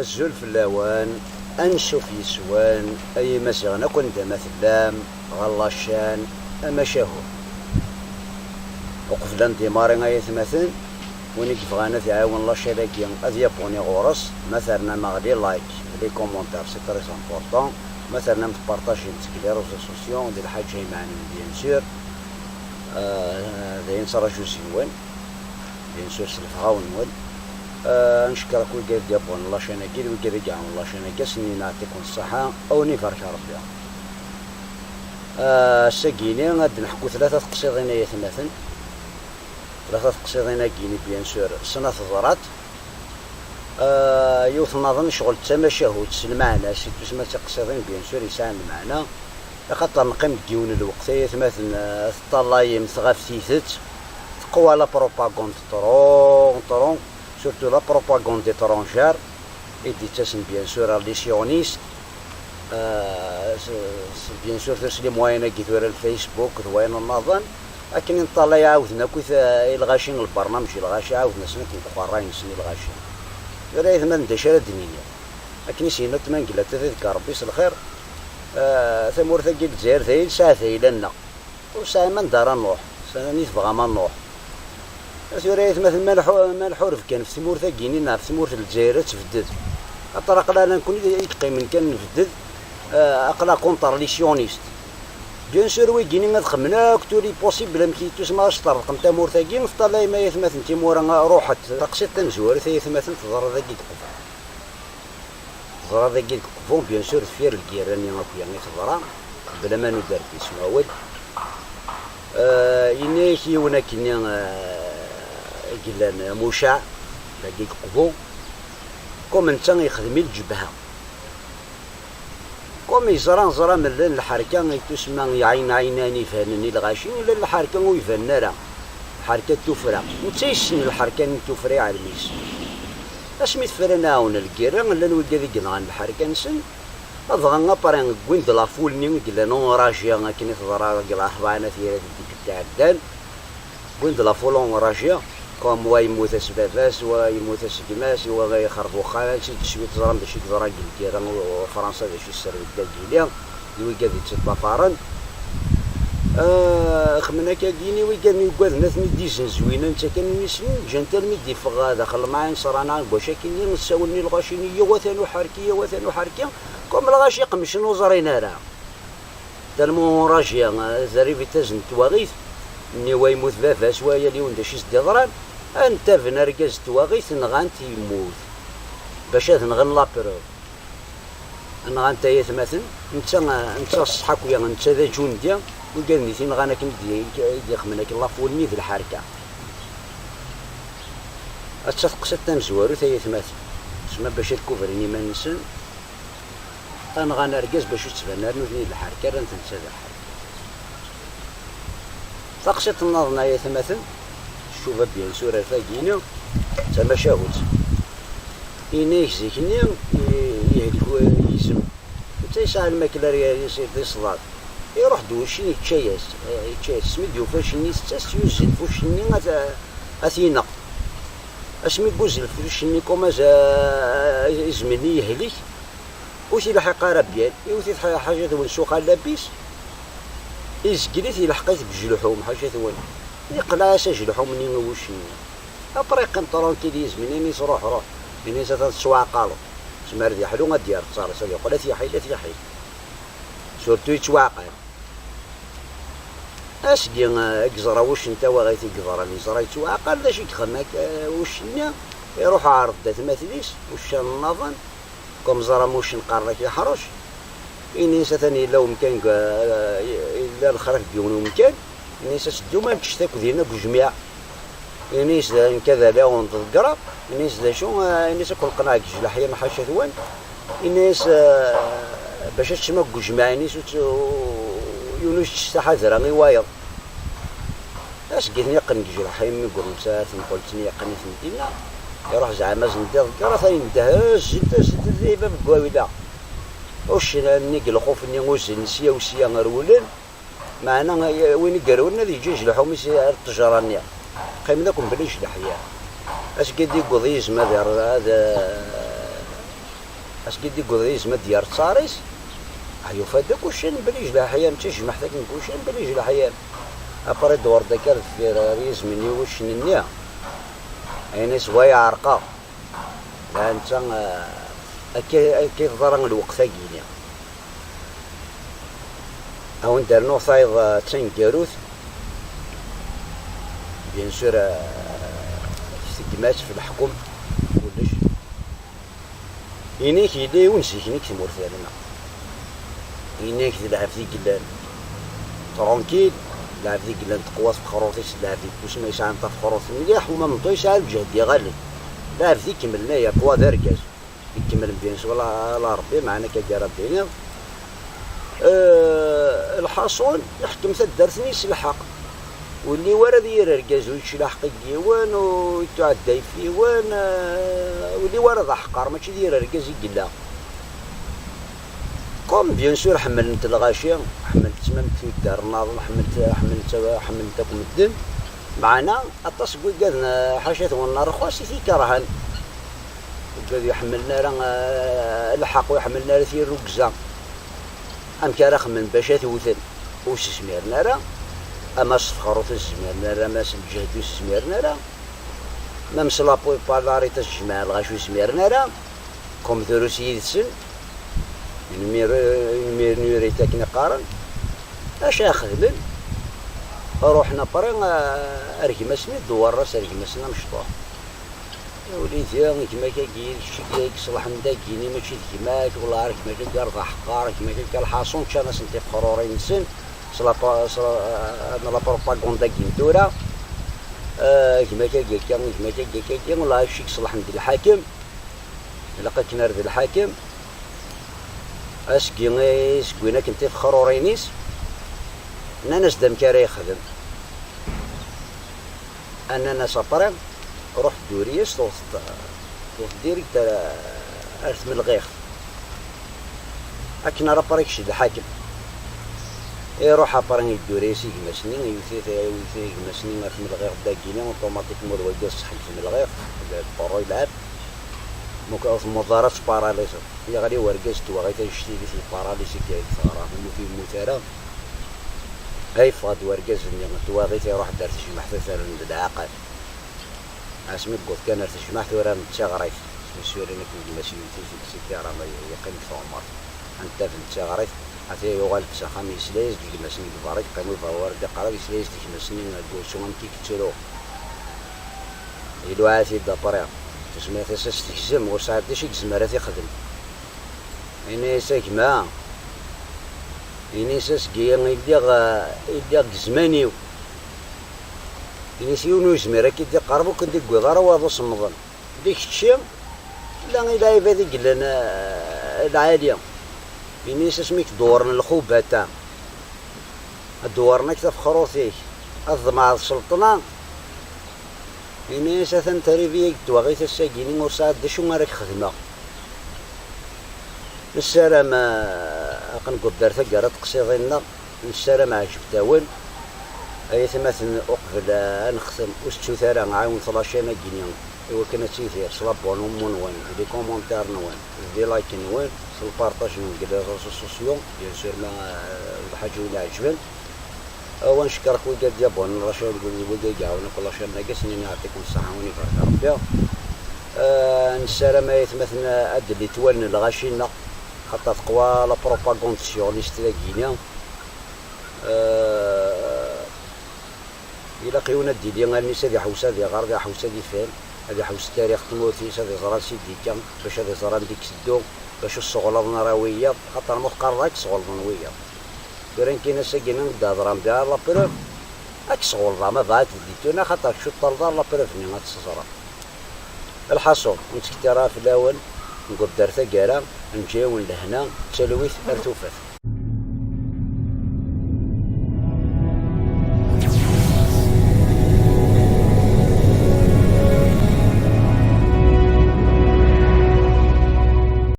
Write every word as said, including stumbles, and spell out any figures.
Azul fell-awen, ansuf yes-wen, ay imaziɣen akk anda ma tellam, ɣer la chaîne Amacahut. Uqbel ad ndimari ay atmaten, win i yebɣan ad iɛawen la chaîne-agi ad yabuni ɣur-s, ma ternam-aɣ les likes, les commentaires, c'est très important, ma ternam tpartajim-tt deg les réseaux sociaux, d lḥaǧa imeɛnen bien sûr. Euh, d ayen nettraǧu seg-wen. Bien sûr, s lebɣawen-nwen. Ah, ncekker akk wigad d-yabbunen la chaîne-agi, d wigad i iɛawnen la chaîne-agi, ass-nni neɛṭi-ken ṣṣaḥa, a wen-ibarek Rebbi. Ah, ass-agi-ni ad d-neḥku tlata teqsiḍin ay atmaten. Tlata teqsiḍin-agi-ni, bien sûr, sna teḍra-d. Ah, yiwet nnaḍen ccɣel d tamacahut s lmeɛna, si tusma d tiqsiḍin, bien sûr, yesɛan lmeɛna. Axaṭer neqqim deg yiwen n lweqt ay atmaten, eh, teṭṭalayem-t ɣef tidet, teqwa la propagande trop, trop, surtout la propagande étrangère, i d-ittasen bien sûr ar les sionistes, eh, s- s- bien sûr tus les moyens-agi tura, le Facebook d wayen nniḍen, akken i neṭṭalay ɛawden akk i t- i lɣaci n lbernameǧ, i lɣaci ɛawden-asen akken deg uqerray-nsen i lɣaci. Tura ay atmaten d acu ara d-nini? Akken i s-yenna Tmangla, tata deg Rebbi s lxir, ah, tamurt-agi n Lezzayer d ay-, nesɛa d ayla-nneɣ. Ur sɛi anda ara nruḥ, sani tebɣam ad nruḥ. A tura ay atmaten, ma nḥu-, ma nḥureb kan ɣef tmurt-agi-nni neɣ ɣef tmurt n Lezzayer ad tebded. Axaṭer aql-aɣ nekkni i yeqqimen kan nbded, ah, aql-aɣ contre les sionistes. Bien sûr, wigi-nni ad xemmen akk tous les possibles amek yettusma ad s-terḍqem tamurt-agi, teṭṭalayem ay atmaten timura, ruḥet. Taqsiṭ tamezwarut ay atmaten teḍra dagi deg Qbu. Teḍra dagi deg Qbu, bien sûr, deffir lgirra-nni akk-ya i teḍra, bla ma nuder-d isem awal. Euh, yenna-yak yiwen akkenni, euh, i yellan Mucaɛ, dagi deg Qbu, comme netta yexdem i lǧebha. Comme yeẓra, ẓra mi llan lḥerka i tusma ɛin ɛinan ibanen i lɣaci, llan lḥerka ur ibanen ara. Lḥerka n tuffra. Netta yessen lḥerka n tuffra i ɛelm-is. Asmi tefra nɛawen lgirra, llan wigad i yenɣan lḥerka-nsen, dɣa après wwin-d la foule-nni i yellan enragée akken i teḍra deg Larebɛa n At Yirad deg tɛeddan. Wwin-d la foule enragée, comme wa yemmut-as baba-s, wa yemmut-as gma-s, wa yexreb uxxam-as, i d suite teẓram d acu i yeḍran deg lgirra u Fransa, d acu i tesserwet dagili, d wigad yettṭṭafaren. Ah, xemmen akka gini, wigad mi uggaden ad ten-id-izenzewin, netta kan imi ssnen, ǧǧan-t armi d-iffeɣ daxel lemɛin ṣṣrana deg wacu akkenni, ssawlen i lɣaci-nni, yiw atan uḥerki, yiw atan uḥerki, comme lɣaci qemcen ur ẓrin ara. Tellement enragé, zerrib ittazen n twaɣit, nni wa yemmut baba-s, wa yal yiwen d acu i s-d-iḍran, ad ntaben argaz n twaɣit, nɣan-t yemmut. Bac ad nɣen la preuve. Nɣan-t ay atmaten, netta, netta ṣṣeḥ akk-ya, netta d aǧundi, wigad-nni i t-inɣan akken i d-, i d-ixemmen akken la foule-nni d lḥerka. Atta teqsiḍ tamezwarut ay atmaten. Sma bac ad kubrin iman-nsen, nɣan argaz bac ur ttbanen ara nutni d lḥerka, rran-ten d tabaḥant. Taqsiṭ nniḍen ay atmaten, tcuba bien sûr ar tagi-inu, d tamacahut. Ini-k zik-nni, i-, yehlek u-, yizem. Netta yesɛa lmakla ar yis-, d iṣḍan. Iruḥ-d wuccen yečča-yas, eh, yečča-yas. Asmi d-yufa acenni itett-as, yuzzel f ucenni ad, ad t-ineɣ. Asmi yuzzel f ucenni, comme as-, eh, izem-nni yehlek, ur t-ilḥiq ara bien, iwet-it ḥa-, ḥaca twen s uxallab-is, izgel-it, ilḥeq-it deg ujelḥum, ḥaca twen. Iqleɛ-as ajelḥum-nni i wuccen-nni. Après yeqqim tranquille yizem-nni, ini-as ruḥ, ruḥ. Ini-as atan tettwaɛqaleḍ. Zemmer ad yeḥlu, ad d-yerr ttaṛ-is, ad yeqqel ad t-yeḥil, ad t-yeḥil. Surtout yettwaɛqal. Asgi, eh, i yeẓra wuccen tawaɣit i yeḍran, yeẓra yettwaɛqal, d acu i yexdem akka, eh, wuccen-nni? Iruḥ iɛreḍ-d atmaten-is, uccan nniḍen, comme ẓran wuccen qqaren-ak iḥṛec, ini-as atan yella umkan deg, eh, yella lexrif deg yiwen umkan, ini-as ad teddum ad nečč akk dinna deg ujmiɛ. Ini-as d nekk ad aliɣ ur n-tḍeggreɣ, ini-as d acu, eh, ini-as akk leqneɛ deg ijlaḥ-ya ḥaca-twen, ini-as, eh, bac ad teččem akk deg ujmiɛ, ini-as ur tt-, yiwen ur yečč s taḥadra i wayeḍ. Asgi-ten yeqqen deg ijlaḥ-ya mi yewweḍ netta tenqult-nni yeqqen-iten dinna, iruḥ zeɛma ad ten-iḍegger, atan yendeh, azzelt, azzelt, d bab n wawila. Uccen-nni deg lxuf-nni uzzlen sya u sya rewlen. Meɛna, eh, win i irewlen ad yeǧǧ ajelḥum-is ar ṭṭejra-nni. Qqimen akk mebla ajelḥ-ya. Asgi d-yewweḍ yizem ad iṛ-, ad, eh, Asgi d-yewweḍ yizem ad d-yerr ttar-is, ah, yufa-d akk uccen belli yejleḥ-iyi, mačči jmaḥ-t akken deg uccen belli yejleḥ-iyi. Après d-ɣur-d akka ar deffir ar yizem-nni uccen-nni. Ayen-is wa yeɛreq-aɣ. Dɣa netta, ah, akka, akka i teḍra lweqt-agi-ni. A wen-d-rnuɣ tayeḍ, ah, d taneggarut. Bien sûr, ah, f tegmat, f leḥkem, kullec. Ini-k yella yiwen zik-nni deg tmurt yerna. Ini-k d lɛebd i yellan tranquille, lɛebd i yellan teqwa tfexrut-is, d lɛebd i yesɛan tafexrut mliḥ, u ma meṭṭu yesɛa lǧehd iɣallen. Lɛebd ikemmlen aya, yeqwa d argaz. Ikemmlen bien sûr la, la Rebbi, meɛna akka ara d-iniɣ. Eh, lḥaṣun, iḥkem taddart-nni s lḥeqq. Ur lliw ara d yir argaz ur yeclaḥeq deg yiwen, ur yettuɛedda ɣef yiwen, eh, ur lliw ara d aḥeqqar, mačči d yir argaz i yella. Comme bien sûr ḥemmlent lɣaci, ḥemmlent tmamt tuddar nnaḍen, ḥemmlent, ḥemmlent, ḥemmlent akk medden, meɛna aṭas n wigad n, ḥaca-twen, n rrxas i t-ikerhen. Wigad ur ḥemmlen ara, eh, lḥeqq, ur ḥemmlen ara tirrugza. Amek ara xemmen bac ad t-wten? Ur s-zmiren ara, ama s tefxrut ur s-zmiren ara, ama s lǧehd ur s-zmiren ara, même s la popularité s-jemɛen lɣaci ur s-zmiren ara, comme drus yid-sen, une minorité akken i qqaren, acu ara xedmen? Ruḥen après, ah, ar gma-sen i d-werra s ar gma-sen amecṭuḥ. Wlidi, gma-k-agi, d kečč i yeṣleḥen dagi-ni, mačči d gma-k, wellah ar gma-k-agi ar d aḥeqqar, gma-k-agi lḥaṣun ččan-asen tifexrurin-nsen, s la pa-, s la, eh, la propaganda-agi n tura. Eh, gma-k-agi akka, gma-k-agi akka, agi, wellah ar kečč i yeṣleḥen d lḥakem, ilaq akken ar d lḥakem. Asgi i s-wwin akken tifexrurin-is, nnan-as-d amek ara yexdem. Nnan-as après, ruḥ dduri-as, tuɣeḍ-t, tuɣeḍ-t direct ar, ar tmelɣiɣt. Akken ara après kečč d lḥakem. Iruḥ après yedduri-as i gma-s-nni, iwet-it, iwet-it i gma-s-nni ar tmelɣiɣt dagini, automatiquement d wagi ṣṣeḥ deg tmelɣiɣt, d, d ṭṭerru yelɛeb. Ma ur temmuḍ ara tettparaliẓeḍ. Yeɣli wergaz n twaɣit anect-inek yeṭṭaralis i deg teɣra, imi ur yemmut ara. Ay yeffeɣ-d wergaz-nni n twaɣit, iruḥ-d ar tejmaɛt ad t-rren d lɛaqal. Asmi yewweḍ kan ar tejmaɛt, ur rren d tiɣrit. Asmi surin akken gma-s yewwet-it deg sikira, yeqqim deg tɣemmert. Anta bent tiɣrit? Ata yuɣal-d s axxam, yesla-yas-d i gma-s-nni deg berra, yeqqim i berra, ur d-iqqar ara, yesla-yas-d i gma-s-nni deg wusu amek i yettru. Iluɛa-t-id après. Tezmer tasa-s tegzem, ur sɛiɣ d acu i yezmer ad t-ixdem. Ini-as: "A gma," ini-as, "asgi i lliɣ, eh, i lliɣ deg zzman-iw." Ini-as: "Yiwen ur yezmir ad k-id-iqerreb, ur k-id-iwwiḍ ara waḍu semmḍen. D kečči, la i lɛibad i yellan, eh, lɛali." Ini-as: "Asmi k-dewren lxubata, ad dewren akk tafexrut-ik, ad tḍemɛeḍ sselṭna." Ini-as: "Atan terribi-agi n twaɣit ass-agi-ni, ur sɛiɣ d acu ara k-xedmeɣ. Nessaram, eh, aqen-id ar taggara teqsiḍin-nneɣ, nessaram ɛejbent-awen. Ay atmaten, uqbel, eh, ad nextem, ur tettut ara, ɛiwnet la chaîne-agi-ni i wakken ad tidir s l'abonnement-nwen, d les commentaires-nwen, d les likes-nwen, s le partage-nwen deg les réseaux sociaux, bien sûr, ma, eh, d lḥaǧa i wen-iɛeǧben. Awa, ncekkeṛ-k wigad d-yabunen la chaîne, wigad i iɛawnen akk la chaîne-agi, ad sen-nini yeɛṭikum ṣṣeḥḥa, win ibarek Ṛebbi. Eh, nessaram ay atmaten ad d-litwalen lɣaci-nneɣ, xaṭer teqwa la propagande sioniste dagi-ni. Eh, ilaq yiwen ad d-yili allen-is ad iḥewwes ad iɣer, ad iḥewwes ad ifhem, ad iḥewwes tarix tmurt-is, ad iẓer ansi d-yekka, bac ad iẓer anda i iteddu, bac ur sseɣlaḍen ara wiyaḍ, xaṭer ma teqqareḍ ad k-sɣelḍen wiyaḍ. Tura nekkini ass-agi-nni i d-hedreɣ mbiɛd la preuve, ad k-sɣelḍeɣ ma bɣa ad k-d-ituna, xaṭer kečč ur teṭṭaleḍ ara la preuve-nni ad tt-teẓreḍ. Lḥaṣun, ur nettketti ara fell-awen, newweḍ-d ar taggara, neǧǧa-yawen lehna, d talwit ar tufat.